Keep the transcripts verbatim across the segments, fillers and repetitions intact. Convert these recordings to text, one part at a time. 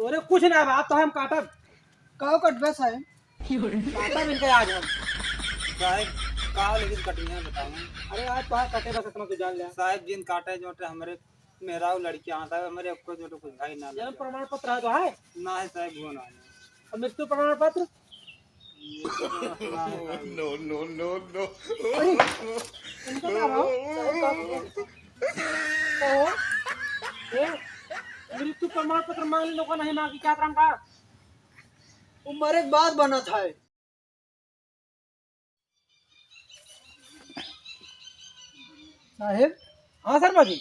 अरे कुछ ना बा, तो हम काटब। काव कटबे साहेब? काटब इनके आज हम। साहेब, काव लेकिन कटनी है, बताओ। अरे आज तो कटे बस, इतना तो जान ले। साहेब, जिन काटे जोटे हमरे मेहरारू लड़कियाँ, साहेब, हमरे को जोटे कुछ भाई ना जन्म लगे। प्रमाण पत्र है तो है? ना है साहेब, वो ना है। और मृत्यु प्रमाण पत्र? No, no, no, no। अरे, इनका क्या भाव? तो, ए, मृत्यु प्रमाण पत्र मांग लो का नहीं मांगी, क्या काम का? वो मरे के बाद बनत है। साहेब। हाँ शर्मा जी।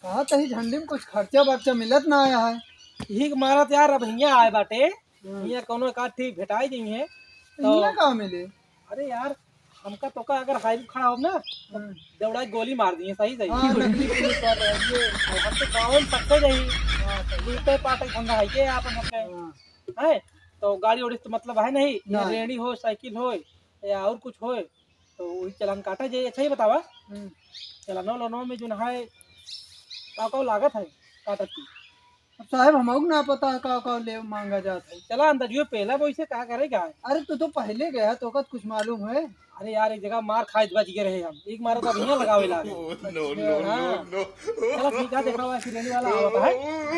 कहा तही झंडी में कुछ खर्चा बर्चा मिलत ना आया है। यही के मारत यार, अब हियाँ आए बाटे, हाँ। हियाँ कौनो एक आध ठीक भेटाई जइहे। तो तो हियाँ का मिले? अरे यार, हमका तो का अगर हाईवे खड़ा हो ना, तो हाँ। दौड़ा के गोली मार दिए, सही सही। हाँ, नकली पुलिस वाले हैं ये। और हम तो गाँव में सकते जाई। हाँ, सही। लूटे पाटे धंधा है ये आप हमके। हाँ। है, तो गाड़ी ओड़ी से तो मतलब है नहीं, ना। रेड़ी हो, साइकिल हो, या और कुछ हो, तो वही चलान काटा जाए। अच्छा, ये बतावा, हम्म। चलानो लोनो में जो है, का का लागत है काटत की? अब साहेब, हमहू के ना पता है का का ले मांगा जात है। चला अंदाजुए पहला वैसे का करेगा? अरे, तू तो पहले गया, तो का कुछ मालूम है? अरे यार, एक जगह मार खाए बच गए रहे हम, एक मारा तो अभी यहाँ लगावे लागे। No, no, हाँ। No, no। चला ठीक है, देखा हुआ सिरेनी वाला आवत है,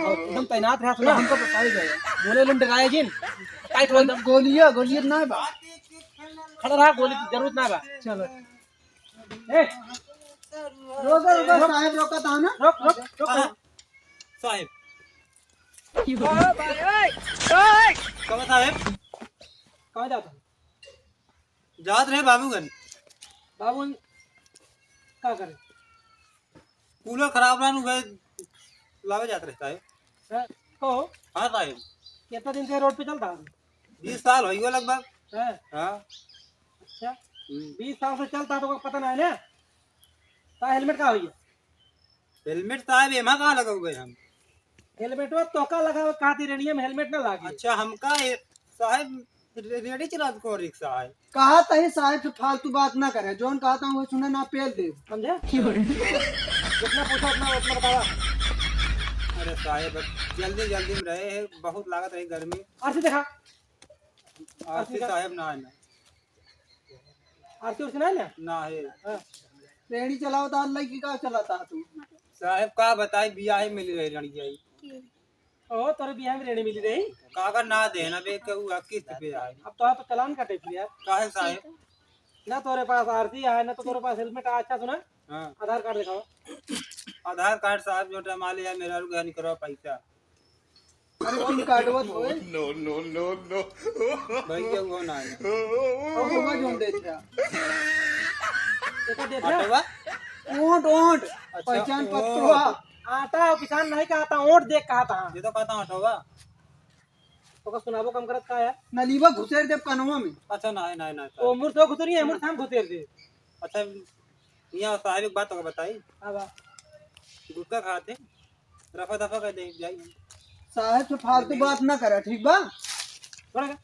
और एकदम तैनात रहा, सुना। हमको बताई जाए। बोले लो डराए जिन, टाइट हो एकदम। गोलिया, गोलिया ना बा। खड़ा रहा, गोली की जरूरत ना बा। चलो। ए, रोका, रोका, साहेब रोका था ना। रोक, रोक, रोक। हाँ, साहेब। ओ भाई, ओए, ओए। कहाँ साहेब? कहाँ जाता है? जात रहे बाबूगंज। बाबूगंज का करे? कूलर खराब रहन, उहे लावे जात रहे साहेब। हैं? कहो। हाँ साहेब। कितना दिन से रोड पे चलता है? बीस साल हो गए लगभग। हैं? हाँ। अच्छा। हम्म। बीस साल से चलता तो पता ना है ना? ता हेलमेट का हुई है? हेलमेट साहेब एमा कहाँ लगा हुआ है हम? हेलमेटवा तोका लगावे खातिर रेडियम हेलमेट ना लागी। अच्छा, हमका ए-, साहेब रे-, रेडी चलात कौन रिक्शा है? कहा तही साहेब से फालतू बात ना करे, जौन कहा था वो सुने ना पेल दे। समझे? जितना पूछा उतना, उतना बतावा। अरे साहेब, जल्दी जल्दी में रहे हैं, बहुत लागत रही गर्मी। आरसी देखा। आरसी आरसी का साहेब ना है ना। आरसी उरसी ना है ना? ना है। हाँ। रेडी चलाओ तो लड़की का चलाता है तू? साहेब का बताई, बियाह ही मिली रही लड़की आई। ओ, तोरे बियाह में रेडी मिली रही? कागज ना दे ना बे, के उ किस्त पे आए। अब तो आप चलान काटे फिर यार। काहे साहेब? ना तोरे पास आरसी है, ना तो तोरे पास हेलमेट है। अच्छा सुना, हाँ। आधार कार्ड दिखाओ। आधार कार्ड साहेब, जो हमारे यार मेरा रुक निकलवा पैसा। अरे तुम काटवत होए। No, no, no, no। भाई, ये वो ना है। और वो जोन देत है। एका देत है? आटवा? ओंठ, ओंठ। अच्छा, पहचान ओंठ। पत्र हुआ। आटा और किसान नहीं कहा था, ओंठ देख कहा था। ये तो कहता हूँ, आटवा। तो का सुनाबो कम करत का है? नलीबा घुसेर देब कनवा में। अच्छा, नहीं, नहीं, नहीं, ओ, मुर्ख तो घुसेर नहीं है, मुर्ख हम घुसेर दे। अच्छा, यहाँ साहब एक बात तो बताई। हाँ बा। गुटखा खाते, रफा दफा कर दे जाई। साहेब से फालतू बात ना करा, ठीक बा? थोड़ा का?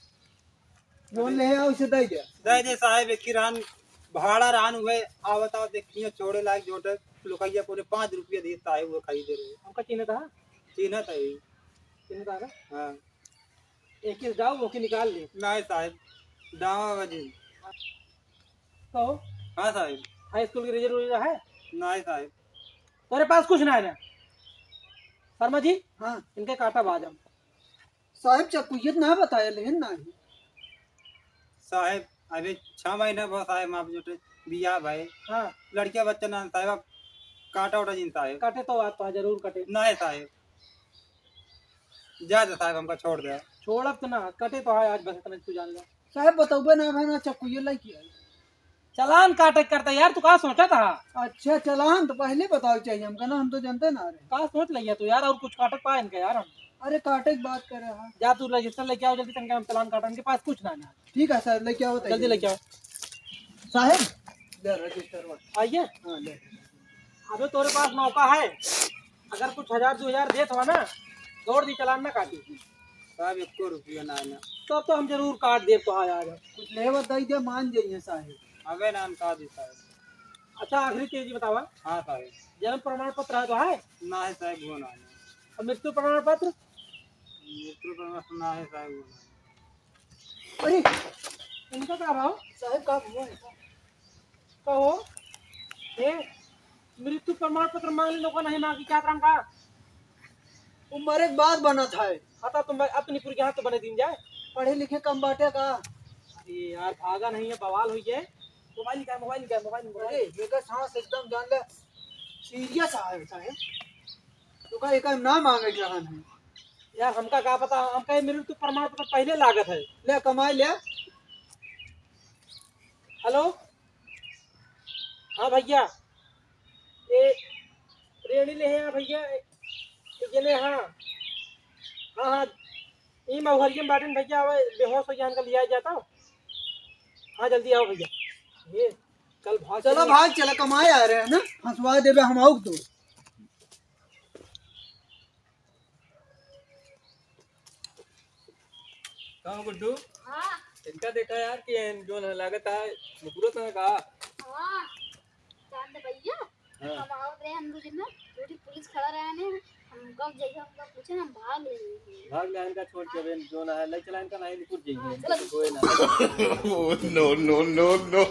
जो ले आओ, उसे दे दे। दे दे साहेब, एक ही रहन भाड़ा रहन हुए, आवत आवत एक ही छोड़े लायक जोटे, लुकैया पूरे पाँच रुपया दिए साहेब, वो खरीदे रहे। हमका चिन्ह था? चिन्ह था ही। चिन्ह था का? हाँ। एक ही जाओ, वो की निकाल ले। नहीं साहेब, दावा बजी। तो? हाँ साहेब। हाई स्कूल की रिजल्ट उजल्ट है? नहीं साहेब। तोरे पास कुछ ना है ना? शर्मा जी? हाँ। इनके काटा बाज हम। साहेब, चकुयत ना बताया, लेकिन ना है। साहेब, अबे छह महीना बहुत साहेब, आप जो बियाह भाई। हाँ। लड़किया बच्चा ना साहेब, आप काटा उठा जिन साहेब। कटे तो बात तो है, जरूर कटे। नहीं साहेब। जा दे साहेब, हमका छोड़ दे। छोड़ब तो ना, कटे तो है आज, बस इतना तू जान ले। साहेब, बतौबे ना भाई, ना चक्कू ये लइके आई। चालान काटे के करता यार, तू का सोचा था? अच्छा, चालान तो पहले बतावे चाहिए हमका ना, हम तो जानते ना रहे। का सोच लिया तू यार, और कुछ काटे पाए इनका यार हम। अरे, काटे की बात करे हाँ। जा तू रजिस्टर लेके आओ जल्दी, तनका हम चालान काटन के पास कुछ ना ना। ठीक है सर, लेके आओ, जल्दी लेके आओ। साहेब, ले रजिस्टर वा। आइए। हाँ, ले। अबे तोरे पास मौका है, अगर कुछ हजार दो हजार देत हुआ ना, दौड़ दी चालान ना काटी। साहब, एको रुपया ना है ना। तब तो हम जरूर काट देब तो आज। कुछ लेवा दई दे, मान जाइए साहेब। अबे नाम का दी साहेब। अच्छा, आखिरी चीज बतावा। हाँ साहेब। जन्म प्रमाण पत्र है तो है? ना है साहेब, वो ना है। और मृत्यु प्रमाण पत्र? मृत्यु प्रमाण ना है साहब। अरे, इनका का भाव? साहब, का हुआ है? का हो? ए, मृत्यु प्रमाण पत्र मांग लो का नहीं मांगी, क्या तरह का? वो मरे के बाद बनत है। हाँ, तो तुम अपनी पूरी यहाँ तो बने दिन जाए। पढ़े लिखे कम बाटे का? अरे यार, भागा नहीं है, बवाल हुई है। मोबाइल निकाल, मोबाइल निकाल, मोबाइल निकाल। अरे, ये का सांस एकदम जान ले, सीरियस है साहब। तो का एक नाम मांगे के रहन है। यार, हमका का पता, हमका ये मृत्यु प्रमाण पत्र पहले लागत है। ले, कमाई ले। हेलो, हाँ भैया, ये रेडी ले हैं भैया, ये जने, हाँ, हाँ, हाँ, ई महुहरिया में बाटेन भैया, आवे, बेहोश हो गया, इनका लिया जाता। हाँ, जल्दी आओ भैया, ये कल भाग चलो चलेंगे। भाग, चला कमाए आ रहे हैं ना, फंसवा देबे हम आउक तो। का हो गुड्डू? हाँ। इनका देखा यार कि एन जोन है, लागत है मुकुरत है का? हाँ। चांद भैया, हाँ। हम आवत रहे, हम लोग ना, थोड़ी पुलिस खड़ा रहे ने, हम कब जाइए, हमका पूछे, हम भाग ले। भाग ले इनका छोड़ के, अबे जोन है, ले चला इनका, नहीं कुछ जाइए। हाँ, चलो। कोई ना। Oh, no, no, no, no।